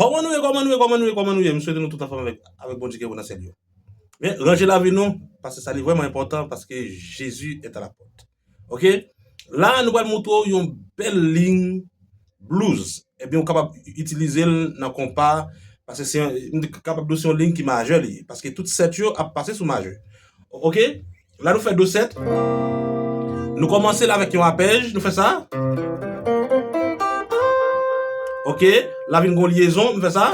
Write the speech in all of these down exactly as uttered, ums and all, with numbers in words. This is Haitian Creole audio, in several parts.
Kòman nou ye, kòman nou ye, kòman nou ye, kòman nou ye? M swete nou tout anfòm avèk, avèk Bondye ki bon nan syèl yo. Men, ranje lavi nou, paske sa li vrèman enpòtan, paske Jezi est à la porte. Ok? La, nou pral montre w yon bèl liy blues. Ebyen, ou kapab itilize l nan konpa, paske se yon, m kapab di w se yon liy ki majè li ye, paske tout sèt yo ap pase sou majè. Ok? La, nou fè do sèt. Nou kòmanse l avèk yon apèj, nou fè sa. Ok? La vin gon lyezon, m fè sa.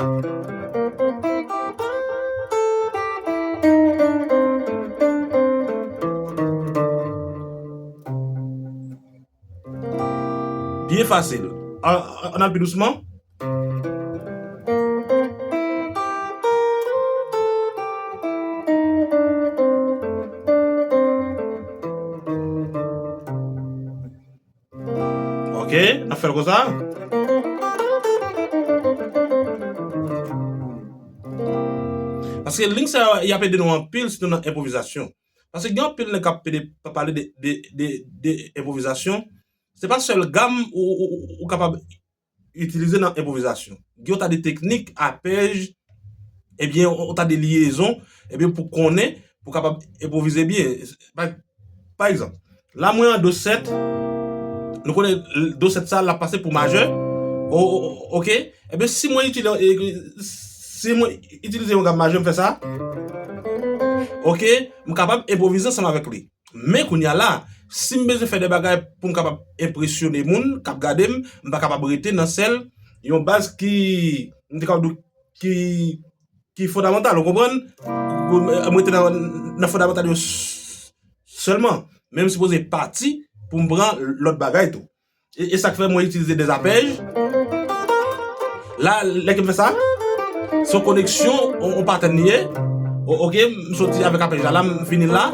Byen fasil. An, an, ann al pi dousman. Ok, n ap fè l konsa. Paske liy sa yo, y ap ede nou anpil, sitou nan enpwovizasyon. Paske gen anpil nèg k ap pede pa pale de, de, de, de enpwovizasyon. Se pa sèl gam ou, ou, ou, ou kapab itilize nan enpwovizasyon. Gen yon ta de teknik, apèj, ebyen, yon ta de lyezon, ebyen, pou konnen, pou kapab enpwovize byen. Pa, pa egzanp, la mwen an do sèt, nou konnen do sèt sa, l ap pase pou majè. O, o, o, ok? Ebyen, si mwen itilize, si mwen itilize yon gam majè, m fè sa. Ok? M kapab enpwovize ansanm avèk li. Men kounye a la, si m bezwen fè de bagay pou m kapab enpresyone moun k ap gade m, m pa kapab rete nan sèl yon baz ki, m te kapab di w, ki, ki fondamantal, ou konprann? M rete nan, nan fondamantal yo s-, sèlman. Men m sipoze pati pou m pran lòt bagay tou. E, e sa k fè mwen itilize dezapèj. La, lè ke m fè sa, se yon koneksyon, yon, yon patèn li ye. O, ok, m soti avèk apèj la, la, m vini la.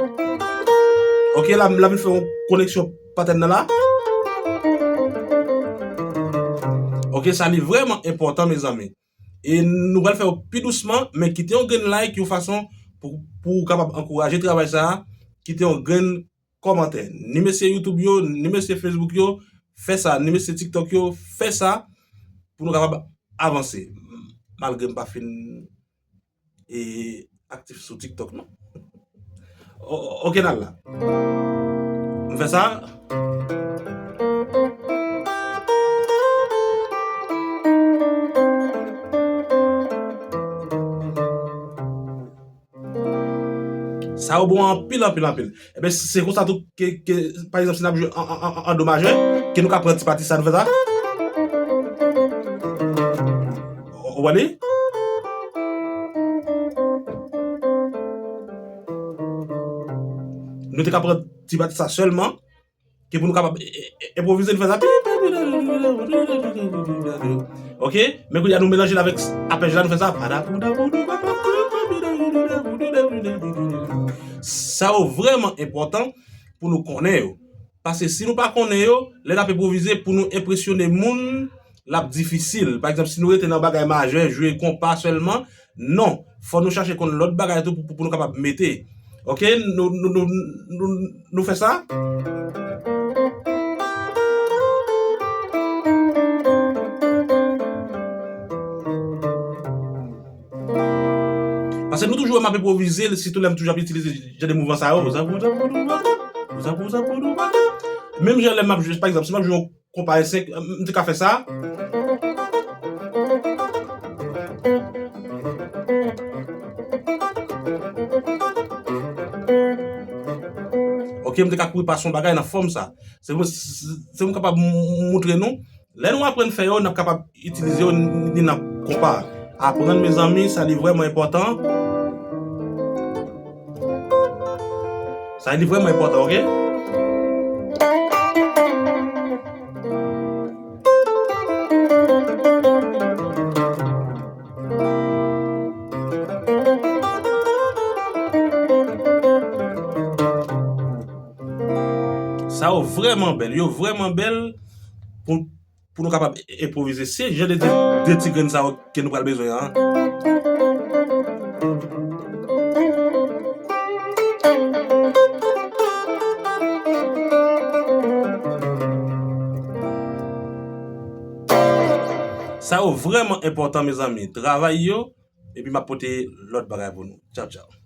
Ok, la, m, la vin fè yon koneksyon patèn nan la. Ok, sa li vrèman enpòtan, mezanmi. E nou pral fè yo pi dousman, men kite yon grenn like, yon fason pou, pou w kapab ankouraje travay sa a. Kite yon grenn kòmantè. Ni mesye YouTube yo, ni mesye Facebook yo, fè sa. Ni mesye TikTok yo, fè sa pou nou kapab avanse. Malgre m pa fin, e, aktif sou TikTok, non. O-, o-, ok, n al la. M fè sa. Sa yo bon anpil, anpil, anpil. Ebyen, se konsa tou ke, ke, pa egzanp, si n ap jwe an, an, an, an do majè, ke nou ka pran ti pati sa, nou fè sa. Ou, ou wè li? Nou te ka pran ti pati sa sèlman. Ke pou nou kapab e, e, e, enpwovize, nou fè sa. Ok? Men kounye a nou melanje l avèk apèj la, nou fè sa. Sa yo vrèman enpòtan pou nou konnen yo. Paske si nou pa konnen yo, lè n ap enpwovize pou nou enpresyone moun, l ap difisil. Pa egzanp, si nou rete nan bagay majè, jwe konpa sèlman, non. Fò nou chache konn lòt bagay tou pou, pou, pou nou kapab mete. Ok, nou, nou, nou, nou, nou fè sa. Paske nou toujou wè m ap enpwovize, sitou lè m toujou ap itilize jan de mouvman sa yo. Menm jan lè m ap jwe, pa egzanp, si m ap jwe yon konpa e senk, m te ka fè sa. Ok, m te ka kouri pase yon bagay nan fòm sa. Se pou, se, se pou m kapab m-, m-, moutre nou. Lè nou aprann fè yo, n ap kapab itilize yo ni nan konpa. Aprann, mezanmi, sa li vrèman enpòtan. Sa li vrèman enpòtan, ok? Sa yo vrèman bèl, yo vrèman bèl pou, pou nou kapab e-, enpwovize. Se jan de, de, de ti grenn sa yo ke nou pral bezwen an. Sa yo vrèman enpòtan, mezanmi. Travay yo, epi m ap pote lòt bagay pou nou. Tchaw, tchaw.